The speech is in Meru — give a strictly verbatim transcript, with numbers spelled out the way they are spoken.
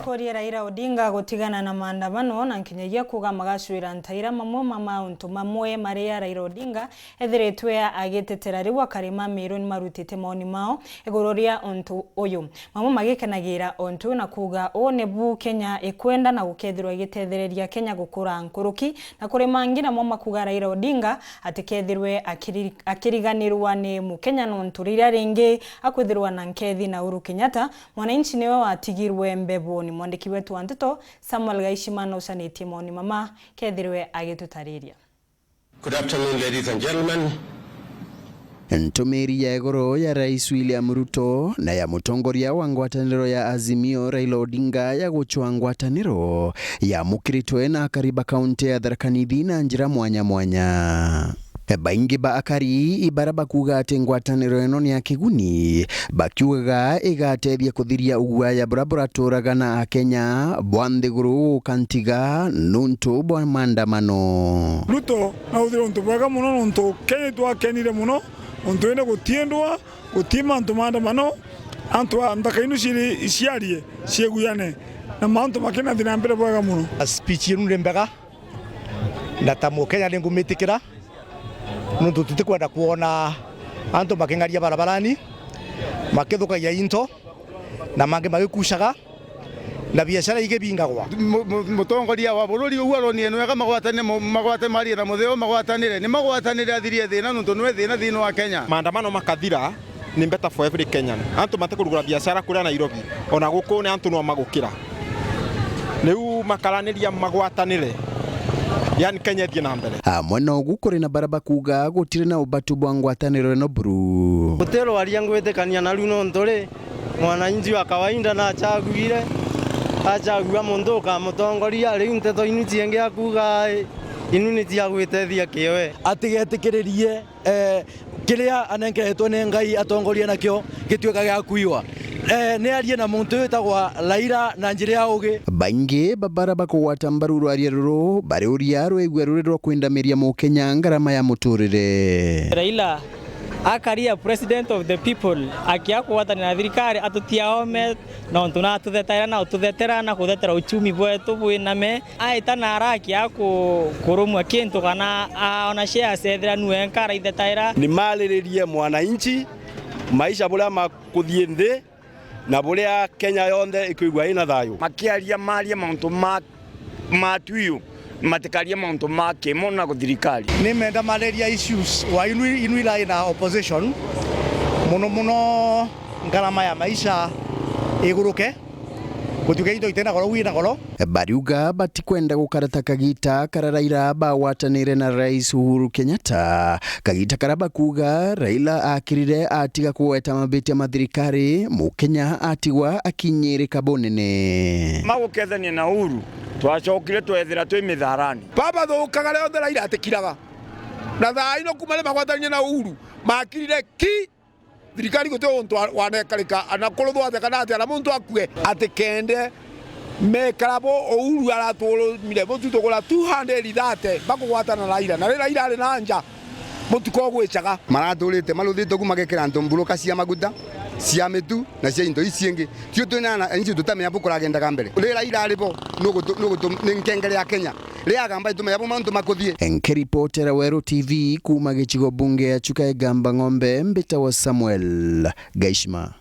Korie Raila Odinga gutigana na maandamano na nkinyagia kuuga magacwira ntaira mamwe ma mauntu mamwe maria Raila Odinga ethiritwe agitetera riu akari ma Meru ni marutite maoni mao iguru ria untu uyu. Mamwe magikenagira untu na kuuga uu nibu Kenya ikwenda na gukethirwa igitethereria Kenya gukura nkuruki, na kuri mangi namo makuuga Raila Odinga atikethirwe akiri-, akiriganirwa ni Mukenya nontu riria ringi akwithirwa na nkethi na Uhuru Kenyatta, mwananchi niwe watigirwe mbebuni. Mwandiki wetu wa nteto Samuel Gaishima naucanitie maoni mama kethirwe agitutariria. Good afternoon, ladies and gentlemen. Ntumiri ya iguru ya Rais William Ruto na ya mutongoria wa ngwataniro ya Azimio Raila Odinga ya gucwa ngwataniro yamukiritwe na akari ba kaunti ya Tharaka Nithi na njira mwanya mwanya. Baingi ba akari ibara bakuuga ati ngwataniro ino ni ya kiguni, bakiugaga igatethia kuthiria uguaya bura buraturaga na Akenya bwa nthiguru gukantiga nuntu bwa maandamano. Ruto nauthire untu bwega muno, nontu Kenya itwakenire muno, untu indi gutiendwa, guti mantu maandamano, antu a nthaka inu ciri ciarie, cieguyane, na mantu makinathi na mbere bwega muno. Speech yenu ni mbega. Na ta Mukenya ni ngumitikira, nontu tutikwenda kwona antu making'aria barabarani, makithukagia into, na mangi magikucaga, na biashara igibingagwa. Mu-, mu-, mutongoria wa bururi uu aroni enu ega magwatane, mu-, magwate marie na mutheo, magwatanire, ni magwatanire athirie thina, nontu niwe thina thiini wa Kenya. Maandamano makathira, ni better for every Kenyan. Antu matikurugura biashara kuria Nairobi, ona guku ni antu no magukira. Riu makaraniria magwatanire, yani Kenya ithie na mbere. Amwe na ugu, kuri na bara bakuuga gutiri na ubatu bwa ngwataniro ino buru. Guti rwaria ngwitikania naru nontu ri, mwananchi wa kawaida nachaguire, achagua muntu ukamutongoria, riu nteto inu ciingi akuuga, inu ni cia gwitethia kioe. Atigetikiririe eh, kiria anenkeretwe ni Ngai atongorie nakio gituika gia kuiwa. Eh, ni arie na muntu witagwa Raila na njira ya ugi. Baingi ba bara bakugwata mbaru rwaria ruru bariuria rwigua ruri rwa kwindamiria Mukenya ngarama ya muturire. Raila akaria president of the people, akia kugwatanira na thirikari, atutiaome, nontu natuthetaira na ututhetera na kuthetera uchumi bwetu bwiname. Aita na araki a ku-, kurumwa kintu kana aona shares ethira nu enka araithetaira. Ni mariririe mwananchi, maisha buria makuthii nthi, na buria Kenya yonthe ikwigua ina thayu. Makiaria marie mauntu ma, ma tuiu, matikarie mauntu ma kimo na thirikari. Ni menda maririe issues wa inu, inu irai na opposition, muno muno ngarama ya maisha iguruke. Gutuika into itena goro, wina goro. Bariuga batikwenda gukara ta kagita kara Raila bagwatanire na Rais Uhuru Kenyatta, kagita kara bakuga Raila akirire atiga kugweta mabitia ma thirikari, Mukenya atigwa akinyirika bunene. Magukethania na Uhuru, twacokire twethira twi mitharani. Baba thukaga rionthe Raila atikiraga. Na thaa ino kuma ri magwatanie na Uhuru, makirire ki? Thirikari guti untu wa-, wanekarika, ana kuruthwa atia kana atia, ana muntu akue. Ati kende mekara bo Uhuru araturumire, bo tu tugura two hundred thirty, bakugwatana na Raila. Na ri Raila ari na nja, mutuko gwicaga. Maraturite maruthite ku magekira antu mburuka cia maguta, cia mitu, na cia into ici ingi. Tio twina na inci tutamenya bukuragendaga mbere. Ri Raila ari bo, nugutu-, nugutu-, ni nkengere ya Kenya. Ri agamba itumenya bo mantu makuthie. Nkiripotera Weru T V kuuma gicigo bunge ya Chuka Igamba Ng'ombe, mbitawa Samuel Gaishima.